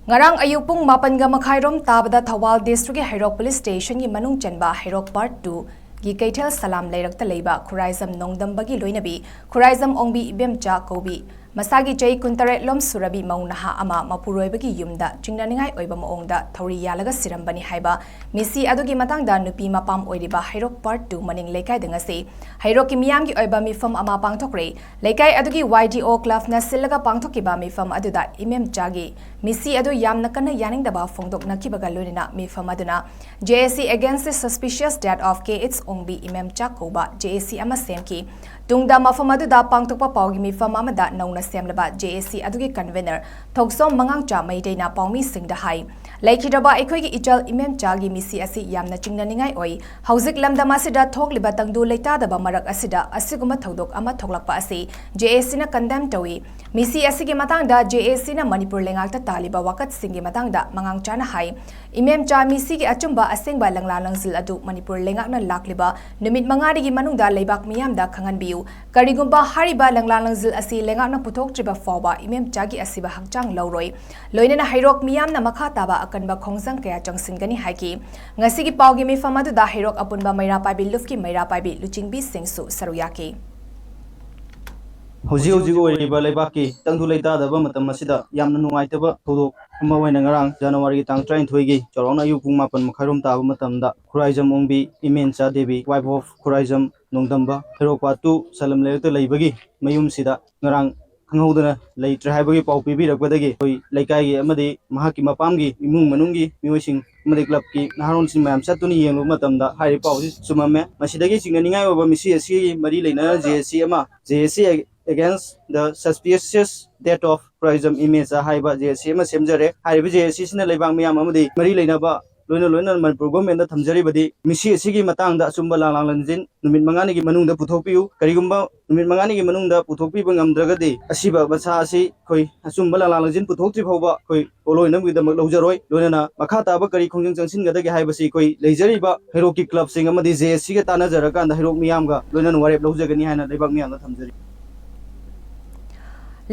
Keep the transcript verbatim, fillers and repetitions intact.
ꯉꯔꯥꯡ ꯑꯌꯨꯛ ꯄꯨꯡ ꯃꯥꯄꯟꯒ ꯃꯈꯥꯏꯔꯣꯝ ꯇꯥꯕꯗ ꯊꯧꯕꯥꯜ ꯗꯤꯁꯇ꯭ꯔꯤꯛꯀꯤ ꯍꯩꯔꯣꯛ ꯄꯨꯂꯤꯁ ꯁ꯭ꯇꯦꯁꯟꯒꯤ ꯃꯅꯨꯡ ꯆꯟꯕ ꯍꯩꯔꯣꯛ ꯄꯥꯔꯠ ꯇꯨꯒꯤ ꯀꯩꯊꯦꯜ ꯁꯂꯥꯝ ꯂꯩꯔꯛꯇ ꯂꯩꯕ ꯈꯨꯔꯥꯏꯖꯝ ꯅꯣꯡꯗꯝꯕꯒꯤ ꯂꯣꯏꯅꯕꯤ ꯈꯨꯔꯥꯏꯖꯝ ꯑꯣꯡꯕꯤ ꯏꯕꯦꯝꯆꯥ ꯀꯧꯕꯤ ꯃꯁꯥꯒꯤ ꯆꯍꯤ ꯀꯨꯟꯇꯔꯦꯠꯂꯣꯝ ꯁꯨꯔꯕꯤ ꯃꯧ ꯅꯍꯥ ꯑꯃ ꯃꯄꯨꯔꯣꯏꯕꯒꯤ ꯌꯨꯝꯗ ꯆꯤꯡꯅꯅꯤꯡꯉꯥꯏ ꯑꯣꯏꯕ ꯃꯑꯣꯡꯗ ꯊꯧꯔꯤ ꯌꯥꯜꯂꯒ ꯁꯤꯔꯝꯕꯅꯤ ꯍꯥꯏꯕ ꯃꯤꯁꯤ ꯑꯗꯨꯒꯤ ꯃꯇꯥꯡꯗ ꯅꯨꯄꯤ ꯃꯄꯥꯝ ꯑꯣꯏꯔꯤꯕ ꯍꯩꯔꯣꯛ ꯄꯥꯔꯠ ꯇꯨ ꯃꯅꯤꯡ ꯂꯩꯀꯥꯏꯗ ꯉꯁꯤ ꯍꯩꯔꯣꯛꯀꯤ ꯃꯤꯌꯥꯝꯒꯤ ꯑꯣꯏꯕ ꯃꯤꯐꯝ ꯑꯃ ꯄꯥꯡꯊꯣꯛꯈ꯭ꯔꯦ꯫ ꯂꯩꯀꯥꯏ ꯑꯗꯨꯒꯤ ꯋꯥꯏ ꯗꯤ ꯑꯣ ꯀ꯭ꯂꯕꯅ ꯁꯤꯜꯂꯒ ꯄꯥꯡꯊꯣꯛꯈꯤꯕ ꯃꯤꯐꯝ ꯑꯗꯨꯗ ꯏꯃꯦꯝꯆꯥꯒꯤ ꯃꯤꯁꯤ ꯑꯗꯨ ꯌꯥꯝꯅ ꯀꯟꯅ ꯌꯥꯅꯤꯡꯗꯕ ꯐꯣꯡꯗꯣꯛꯅꯈꯤꯕꯒ ꯂꯣꯏꯅꯅ ꯃꯤꯐꯝ ꯑꯗꯨꯅ J A C against the suspicious death of K H Ongbi ꯏꯃꯦꯝꯆꯥ ꯀꯧꯕ J A C ꯑꯃ ꯁꯦꯝꯈꯤ꯫ ꯇꯨꯡꯗ ꯃꯐꯝ ꯑꯗꯨꯗ ꯄꯥꯡꯊꯣꯛꯄ ꯄꯥꯎꯒꯤ ꯃꯤꯐꯝ ꯑꯃꯗ ꯅꯧꯅ ꯁꯦꯝꯂꯕ J A C ꯑꯗꯨꯒꯤ convener ꯊꯣꯛꯆꯣꯝ ꯃꯉꯥꯡꯆꯥ ꯃꯩꯇꯩꯅ ꯄꯥꯎꯃꯤꯁꯤꯡꯗ ꯍꯥꯏ, ꯂꯩꯈꯤꯗ꯭ꯔꯕ ꯑꯩꯈꯣꯏꯒꯤ ꯏꯆꯜ ꯏꯃꯦꯝꯆꯥꯒꯤ ꯃꯤꯁꯤ ꯑꯁꯤ ꯌꯥꯝꯅ ꯆꯤꯡꯅꯅꯤꯡꯉꯥꯏ ꯑꯣꯏ꯫ ꯍꯧꯖꯤꯛ ꯂꯝꯗꯝ ꯑꯁꯤꯗ ꯊꯣꯛꯂꯤꯕ ꯇꯪꯗꯨ ꯂꯩꯇꯥꯗꯕ ꯃꯔꯛ ꯑꯁꯤꯗ ꯑꯁꯤꯒꯨꯝꯕ ꯊꯧꯗꯣꯛ ꯑꯃ ꯊꯣꯛꯂꯛꯄ ꯑꯁꯤ J A Cꯅ condemn ꯇꯧꯏ꯫ ꯃꯤꯁꯤ ꯑꯁꯤꯒꯤ ꯃꯇꯥꯡꯗ J A Cꯅ ꯃꯅꯤꯄꯨꯔ ꯂꯩꯉꯥꯛꯇ ꯇꯥꯜꯂꯤꯕ ꯋꯥꯀꯠꯁꯤꯡꯒꯤ ꯃꯇꯥꯡꯗ ꯃꯉꯥꯡꯆꯥꯅ ꯍꯥꯏ, ꯏꯃꯦꯝꯆꯥ ꯃꯤꯁꯤꯒꯤ ꯑꯆꯨꯝꯕ ꯑꯁꯦꯡꯕ ꯂꯪꯂꯥ ꯂꯪꯖꯤꯜ ꯑꯗꯨ ꯃꯅꯤꯄꯨꯔ ꯂꯩꯉꯥꯛꯅ ꯂꯥꯛꯂꯤꯕ ꯅꯨꯃꯤꯠ ꯃꯉꯥꯅꯤꯒꯤ ꯃꯅꯨꯡꯗ ꯂꯩꯕꯥꯛ ꯃꯤꯌꯥꯝꯗ ꯈꯪꯍꯟꯕꯤꯌꯨ꯫ ꯀꯔꯤꯒꯨꯝꯕ ꯍꯥꯏꯔꯤꯕ ꯂꯪꯂꯥ ꯂꯪꯖꯤꯜ ꯑꯁꯤ ꯂꯩꯉꯥꯛꯅ ꯄꯨꯊꯣꯛꯇ꯭ꯔꯤꯕ ꯐꯥꯎꯕ ꯏꯃꯦꯝꯆꯥꯒꯤ ꯑꯁꯤꯕ ꯍꯛꯆꯥꯡ ꯂꯧꯔꯣꯏ꯫ ꯂꯣꯏꯅꯅ ꯍꯩꯔꯣꯛ ꯃꯤꯌꯥꯝꯅ ꯃꯈꯥ ꯇꯥꯕ ꯑꯀꯟꯕ ꯈꯣꯡꯖꯪ ꯀꯌꯥ ꯆꯪꯁꯤꯟꯒꯅꯤ ꯍꯥꯏꯈꯤ꯫ ꯉꯁꯤꯒꯤ ꯄꯥꯎꯒꯤ ꯃꯤꯐꯝ ꯑꯗꯨꯗ ꯍꯩꯔꯣꯛ ꯑꯄꯨꯟꯕ ꯃꯩꯔꯥ ꯄꯥꯏꯕꯤ ꯂꯨꯞꯀꯤ ꯃꯩꯔꯥ ꯄꯥꯏꯕꯤ ꯂꯨꯆꯤꯡꯕꯤꯁꯤꯡꯁꯨ ꯁꯔꯨꯛ ꯌꯥꯈꯤ꯫ ꯍꯧꯖꯤꯛ ꯍꯧꯖꯤꯛ ꯑꯣꯏꯔꯤꯕ ꯂꯩꯕꯥꯛꯀꯤ ꯇꯪꯗꯨ ꯂꯩꯇꯥꯗꯕ ꯃꯇꯝ ꯑꯁꯤꯗ ꯌꯥꯝꯅ ꯅꯨꯡꯉꯥꯏꯇꯕ ꯊꯧꯗꯣꯛ ꯑꯃ ꯑꯣꯏꯅ ꯉꯔꯥꯡ ꯖꯅꯋꯥꯔꯤꯒꯤ ꯇꯥꯡ ꯇꯔꯥꯅꯤꯊꯣꯏꯒꯤ ꯆꯥꯎꯔꯥꯛꯅ ꯑꯌꯨꯛ ꯄꯨꯡ ꯃꯥꯄꯟ ꯃꯈꯥꯏꯔꯣꯝ ꯇꯥꯕ ꯃꯇꯝꯗ ꯈꯨꯔꯥꯏꯖꯝ ꯑꯣꯡꯕꯤ ꯏꯃꯦꯟꯆꯥ Devi, wife of Khuraijam ꯅꯣꯡꯗꯝꯕ, Heirok part two ꯁꯂꯝ ꯂꯩꯔꯛꯇ ꯂꯩꯕꯒꯤ ꯃꯌꯨꯝꯁꯤꯗ ꯉꯔꯥꯡ ꯈꯪꯍꯧꯗꯅ ꯂꯩꯇ꯭ꯔꯦ ꯍꯥꯏꯕꯒꯤ ꯄꯥꯎ ꯄꯤꯕꯤꯔꯛꯄꯗꯒꯤ ꯑꯩꯈꯣꯏ ꯂꯩꯀꯥꯏꯒꯤ ꯑꯃꯗꯤ ꯃꯍꯥꯛꯀꯤ ꯃꯄꯥꯝꯒꯤ ꯏꯃꯨꯡ ꯃꯅꯨꯡꯒꯤ ꯃꯤꯑꯣꯏꯁꯤꯡ ꯑꯃꯗꯤ ꯀ꯭ꯂꯕꯀꯤ ꯅꯍꯥꯔꯣꯜꯁꯤꯡ ꯃꯌꯥꯝ ꯆꯠꯇꯨꯅ ꯌꯦꯡꯂꯨꯕ ꯃꯇꯝꯗ ꯍꯥꯏꯔꯤꯕ ꯄꯥꯎꯁꯤ ꯆꯨꯝꯃꯝꯃꯦ꯫ ꯃꯁꯤꯗꯒꯤ ꯆꯤꯡꯅꯅꯤꯡꯉꯥꯏ ꯑꯣꯏꯕ ꯃꯤꯁꯤ ꯑꯁꯤꯒꯤ ꯃꯔꯤ ꯂꯩꯅꯅ J A C ꯑꯃ, J A C against the suspicious death of Khuraijam ꯏꯃꯦꯆꯥ ꯍꯥꯏꯕ J A C ꯑꯃ ꯁꯦꯝꯖꯔꯦ꯫ ꯍꯥꯏꯔꯤꯕ J A C ꯑꯁꯤꯅ ꯂꯩꯕꯥꯛ ꯃꯤꯌꯥꯝ ꯑꯃꯗꯤ ꯃꯔꯤ ꯂꯩꯅꯕ ꯂꯣꯏꯅ ꯂꯣꯏꯅꯅ ꯃꯅꯤꯄꯨꯔ ꯒꯣꯔꯃꯦꯟꯗ ꯊꯝꯖꯔꯤꯕꯗꯤ ꯃꯤꯁꯤ ꯑꯁꯤꯒꯤ ꯃꯇꯥꯡꯗ ꯑꯆꯨꯝꯕ ꯂꯥꯡꯂꯥꯡ ꯂꯟꯖꯤꯟ ꯅꯨꯃꯤꯠ ꯃꯉꯥꯅꯤꯒꯤ ꯃꯅꯨꯡꯗ ꯄꯨꯊꯣꯛꯄꯤꯌꯨ꯫ ꯀꯔꯤꯒꯨꯝꯕ ꯅꯨꯃꯤꯠ ꯃꯉꯥꯅꯤꯒꯤ ꯃꯅꯨꯡꯗ ꯄꯨꯊꯣꯛꯄꯤꯕ ꯉꯝꯗ꯭ꯔꯒꯗꯤ ꯑꯁꯤꯕ ꯃꯁꯥ ꯑꯁꯤ ꯑꯩꯈꯣꯏ ꯑꯆꯨꯝꯕ ꯂꯥꯡꯂꯥꯡ ꯂꯟꯖꯤꯟ ꯄꯨꯊꯣꯛꯇ꯭ꯔꯤ ꯐꯥꯎꯕ ꯑꯩꯈꯣꯏ ꯄꯣꯠꯂꯣꯏꯅꯕꯒꯤꯗꯃꯛ ꯂꯧꯖꯔꯣꯏ꯫ ꯂꯣꯏꯅꯅ ꯃꯈꯥ ꯇꯥꯕ ꯀꯔꯤ ꯈꯣꯡꯖꯪ ꯆꯪꯁꯤꯟꯒꯗꯒꯦ ꯍꯥꯏꯕꯁꯤ ꯑꯩꯈꯣꯏ ꯂꯩꯖꯔꯤꯕ ꯍꯩꯔꯣꯛꯀꯤ ꯀ꯭ꯂꯕꯁꯤꯡ ꯑꯃꯗꯤ J A Cꯒ ꯇꯥꯟꯅꯖꯔꯀꯥꯟꯗ ꯍꯩꯔꯣꯛ ꯃꯤꯌꯥꯝꯒ ꯂꯣꯏꯅꯅ ꯋꯥꯔꯦꯞ ꯂꯧꯖꯒꯅꯤ ꯍꯥꯏꯅ ꯂꯩꯕꯥꯛ ꯃꯤꯌꯥꯝꯗ ꯊꯝꯖꯔꯤ꯫